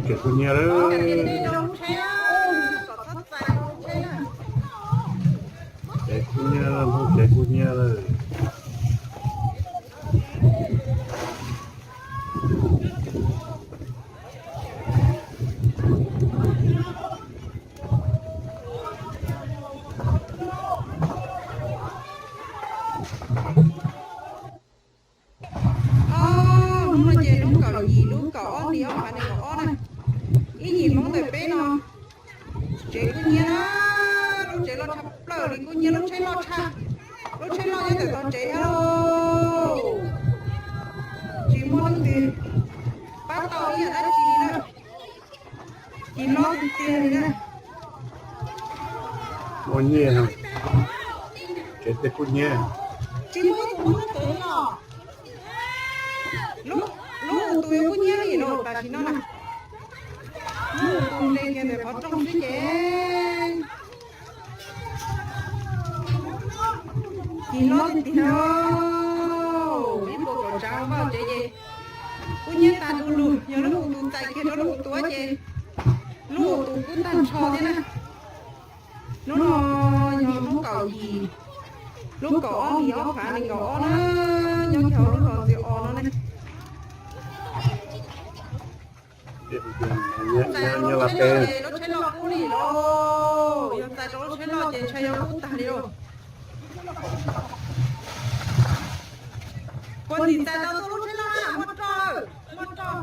Tsev kub hnyiab lawm. Tsev kub hnyiab, tsev kub hnyiab lawm. Hnub no ces lub kaum yim lub kaum ob hlis ob phav nees nkaum ob na, ib yim Hmoob ntawm peb no, tsev kub hnyiab na, lub tsev loj tshaj plaws li, kub hnyiab, lub tsheb loj tshaj, lub tsheb loj nyob ntawm tog tsev thiab lauj. Tsis muaj leej twg pab tau ib yam dab tsi li na. Ci loj tiag tiag li na. Muaj nyiaj, tsev tej kub hnyiab. Tsis muaj ib tug Hmoob nyob tsev li los? Lub, lub tus yuav kub hnyiab li los tam sim no na. Lub tus nres kiag ntawm qhov rooj xwb ces. Ci loj tiag tiag, ib puas kaum tsav vaj tsev ces kub hnyiab tag du lug, yog lub tus txais kiag rau lub tus ces lub tus kub tag nrho thiab na. Hnub no yog hnub kaum yim, lub kaum ob hlis ob phav nees nkaum ob na, nyob kiag hauv lub zos Ntxwj Os no ne. Txais rau lub tsheb loj ces lub tsheb loj kub li lauj, yog txais rau lub tsheb loj ces ntshai yuav kub tag li lauj. Puas txim txais tau tuaj lub tsheb loj na, muaj roj, muaj roj.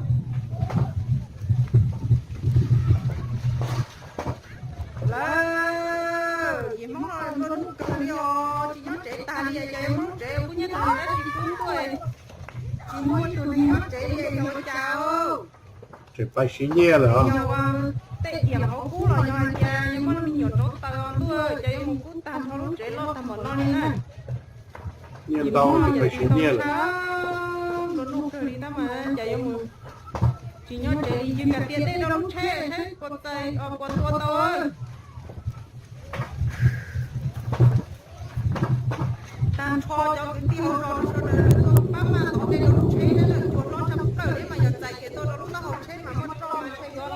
Lawm, yim Hmoob no nplua nuj kawg li os, tsis nyob tsev tag li, cas yuav muaj lub tsev kub hnyiab tag li, dab tsi kub tuaj, tsis muaj ib tug neeg nyob tsev li, yog ua cas? Tseem pais siv nyiaj lawm os. Yog tej tiam hauv kub los yog hais tias yog muaj me nyuam rauv taws os ntuj, cas yuav mus kub tag nrho lub tsev loj tag npaum no li na. Nyiaj ntau, tseem pais siv nyiaj lawm. Nplua nuj kawg li tab mas cas yuav mus tsis nyob tsev li, yws kam tias dej rau lub tsheb saib puas txais, puas tua tau. Tag nrho cov kwv tij hauv zos sawv daws tuaj pab maj ntov dej rau lub tsheb na, cua hlob tshaj plaws li mas yog txais kiag tuaj rau lub taub hau tsheb mas muaj roj mas ntshe yuav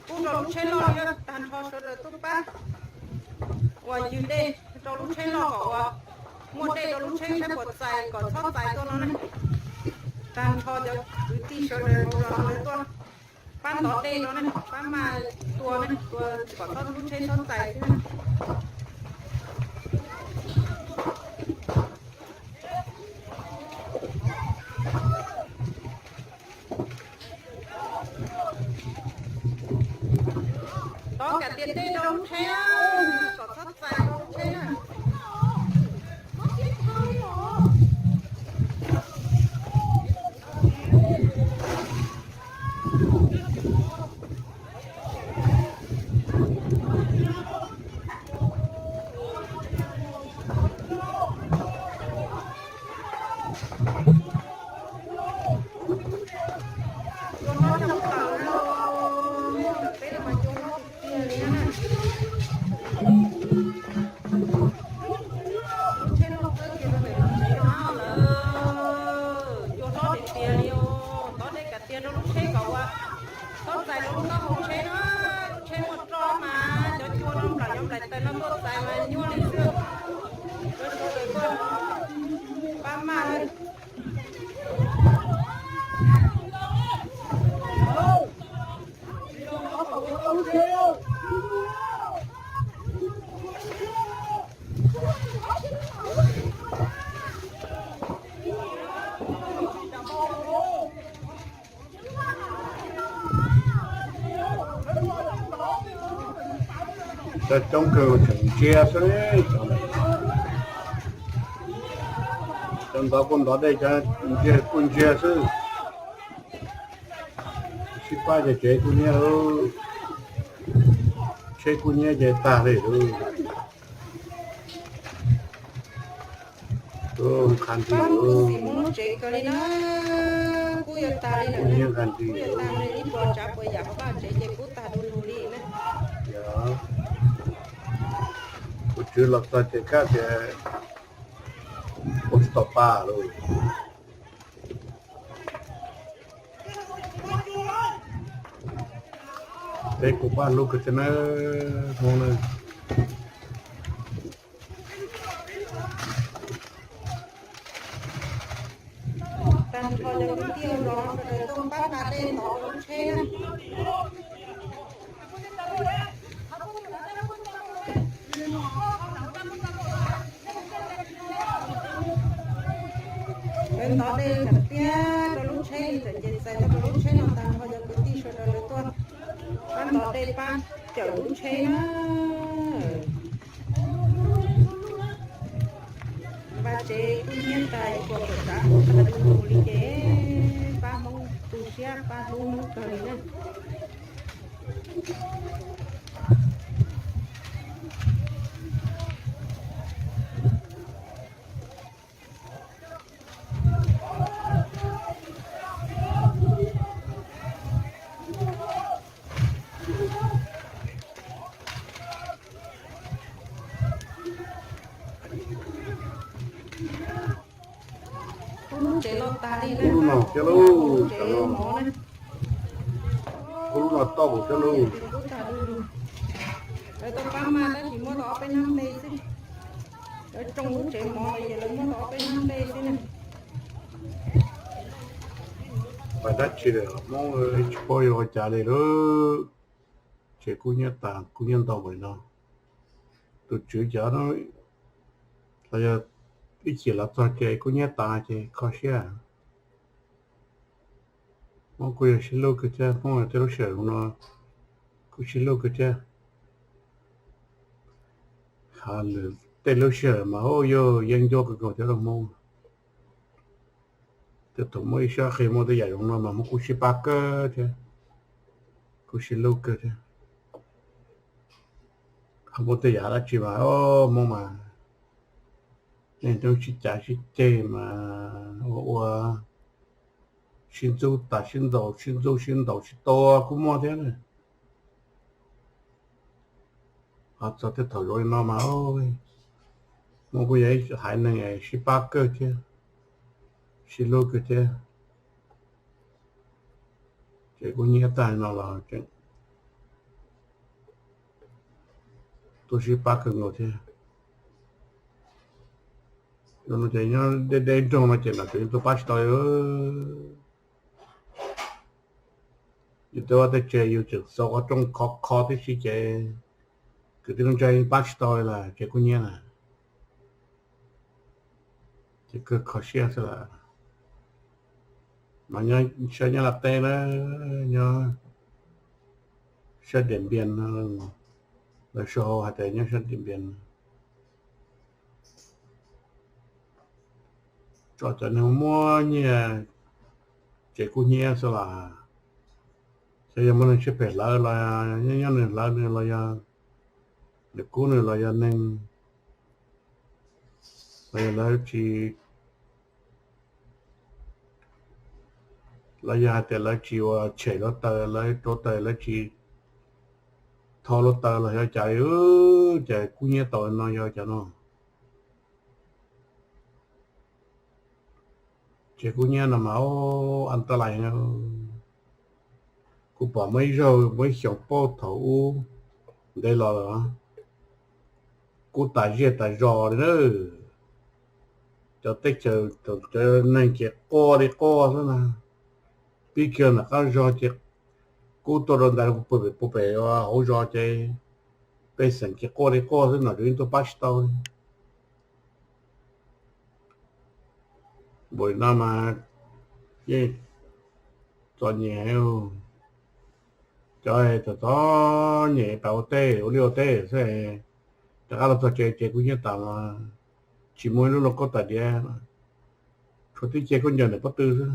kub rau lub tsheb loj li. Tag nrho sawv daws tuaj pab ua yws dej rau lub tsheb loj kom ua muaj dej rau lub tsheb saib puas txais kom txhob txais tuaj no ne. Tag nrho cov kwv tij sawv daws hauv zos sawv daws tuaj pab ntov dej rau ne, pab maj tua ne, tua kom txhob lub tsheb txhob txais xwb. Ntov kam tias dej rau lub tsheb, kom txhob txais rau lub tsheb na. Lub tsheb loj txawb kiag rau ntawm tsev no lawm. Cua hlob tiag tiag li os, ntov dej kam tiag rau lub tsheb kom ua txhob txais rau lub taub hau tsheb na. Lub tsheb muaj roj mas cov cua no nplaim, cov nplaim taws no tuaj txais mas nyuaj li xwb. Sawv daws tuaj pab maj. Cov coob kawg tseem ntsia xwb. Cov ntov kuj ntov dej, cov ntsia kuj ntsia xwb. Sib pab ces tsev kuj hnyiab, tsheb kuj hnyiab ces tag li lauj. Qha nti, tsev kawg li na, kub yuav tag li lawm, kub yuav tag li, ib puas tsav puas yam hauv vaj tsev ces kub tag du lug li na. Tus tswv los txog ces kab tias ua tsis tau pa lauj. Teb kuj pab hlub kawg thiab na, Hmoob na. Tag nrho cov kwv tij los sawv daws tuaj pab nqa dej ntov lub tsheb na. Lawv ntov dej tseem tiag rau lub tsheb li, txawm nce txais tau rau lub tsheb no, tag nrho cov kwv tij sawv daws lawv tuaj pab ntov dej pab cawm lub tsheb na. Npaj tsev kub hnyiab tas yuav kom txawm tsav ua tag du lug li ces pab Hmoob tu siab pab hlub Hmoob kawg li na. Kuv lub tsev los tas li, kuv lub no thiab lauj, kuv lub no tau thiab lauj. Lawv tau pab mas tab sis muab tau ob peb hnab nplej xwb. Lawv tsoo lub tsev mov los ces lawv muab tau ob peb hnab nplej xwb na. Pais dab tsi lawm Hmoob, tsis paub yuav ua cas li lauj. Tsev kub hnyiab tas kub hnyiab ntau npaum li no. Tus tswv cov no los yog ib chim los txog ces kub hnyiab tas ces kho siab. Hmoob kuj yog sib hlub kawg thiab, Hmoob tej lub sij hawm no kuj sib hlub kawg thiab. Tej lub sij hawm mas yog yeeb ncuab kawg nkaus thiab rau Hmoob. Tej thaum muaj ib sab qhia muaj tej yam zoo no mas Hmoob kuj sib pab kawg thiab, kuj sib hlub kawg thiab. Ho muaj tej yam dab tsi mas Hmoob mas neeg nyob sib cav sib ceg mas ua ua sib ntxub tas sib ntaus, sib ntxub sib ntaus sib tua kuj muaj thiab na. Ho txog tej thaum zoo li no mas Hmoob kuj yog ib haiv neeg sib pab kawg thiab, sib hlub kawg thiab. Ces kuv nyiam tag no los tseem tuaj sib pab kawg nkaus thiab. Ces nyob deb deb nroog no ces nom tswv yeej tuaj pab tsis tau. Yus twb ua tej tsev yus tseem xauv qhov rooj khov kho tib si ces kwv tij neej tsa yeej pab tsis tau li lawm ces kuv nyiam na. Ces kawg kho siab xwb lawm. Mas nyob sab Nyab Laj teb na, nyob sab Diam Npias no, lawv sau hais tias nyob sab Diam Npias no tso cov neeg muaj nyiaj tsev kub hnyiab xwb las. Xyov yog muaj neeg siab phem hlawv los nyob nyob nws hlawv nws los yog nws kub nws los yog neeg, los yog lawv tsis, los yog hais tias lawv tsis ua tshem hluav taws, lawv rauv taws lawv tsis tho hluav taws los yog cas li, cas kub hnyiab tau no yog cas no. Ces kub hnyiab no mas ua ntau lais, kuv pom muaj ib zaug muaj ib xyoos paub thaum ub ntev los lawm, kub tas zej tas zos li na. Cov teb chaws cov neeg ces quaj li quaj xwb na. Pib kiag nram qab zog ces kub tuaj rau ntais pem pem hauv zos ces pej xeem ces quaj li quaj xwb, nom tswv yeej tuaj pab tsis tau li. Npaum li no mas yeej txom nyem, cov txom txom nyem pas ua teb ua liaj ua teb xwb, rov qab los txog tsev ces kub hnyiab tas mas tsis muaj ib lub lauj kaub tais diav, tshuav tib ce khaub ncaws ntawm pob tw xwb,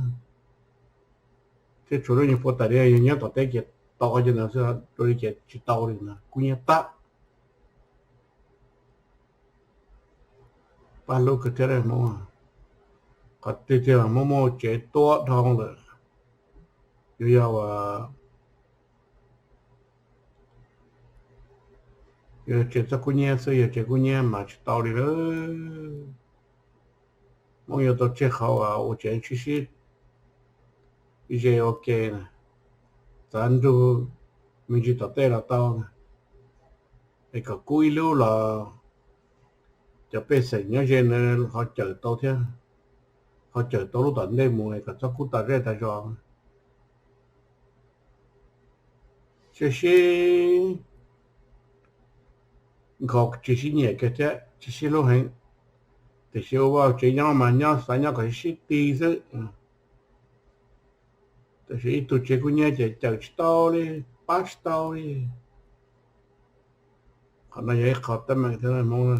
thiab tshuav lub nyuag puav tais diav yog nyob tom teb ces tau qhov ncauj ntawd xwb, dua li ces tsis tau li na, kub hnyiab tag. Pab hlub kawg thiab Hmoob, qhov twg tiag Hmoob muaj tsev tuab dhau lawm, yus yog ua yog tsev txoj kub hnyiab xwb, yog tsev kub hnyiab mas tsis tau li lawm. Hmoob yuav tau tseg qhov uas ua tsev sib sib ze ua ke na, txav nrug me ntsis tom tej los tau, es kom kub ib lub los cov pej xeem nyob ze ntawd ho cawm tau thiab, ho cawm tau lub tom ntej mus kom txhob kub tas zej tas zos. Sib sib nkhaus tsis sib nyiam kiag thiab tsis sib hlub heev, tiam sis ua vaj tsev nyob mas nyob xav nyob kom sib sib ti xwb. Tab sis ib tug tsev kub hnyiab ces cawm tsis tau li, pab tsis tau li. Qhov no yog ib qho teeb meem thiab Hmoob,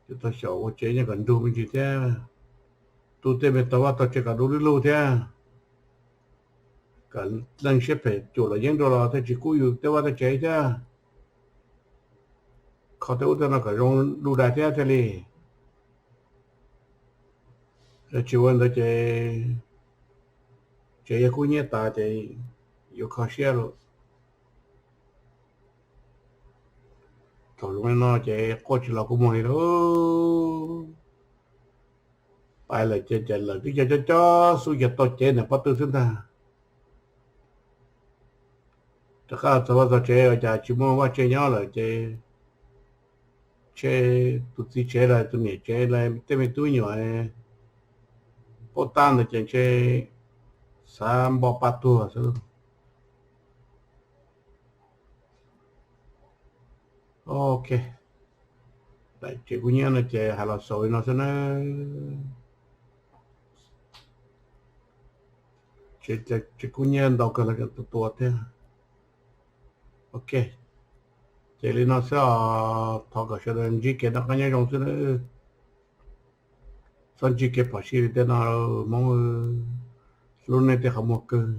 ces tau xyaum ua tsev nyob kom ntug me ntsis thiab. Tu tej me tau vaj tau tsev kom du lug lug thiab, kom leej siab phem cuam los yeeb dua los thiaj tsis kub yus tej vaj tej tsev thiab. Kho tej ub tej no kom zoo du dais thiab thiaj li. Tsis ua ntawd ces tsev yog kub hnyiab tas ces yuav kho siab lawm. Thaum zoo li no ces quaj tsis los kua muag li lauj. Pais lawm ces lawv twb cov cov cov xub yog tau cev ntawm pob tw xwb ntag. Rov qab txog vaj txog tsev ua cas tsis muaj vaj tsev nyob lawm ces ntshe tus txiv tsev los tus niam tsev los tej me tub me nyuam paub tab ntawd ces ntshe xav npo pa tuag xwb. Ok, tsev kub hnyiab no ces hais los xaus li no xwb nawb. Tsev kub hnyiab ntau kawg los tseem tua tua thiab. Ok, ces li no xwb os, thov kom sawv daws ntsib kev noj qab nyob zoo xwb nawb. Txhob ntsib kev phom sij li tej no, Hmoob hlub nej tej qhov muag kawg.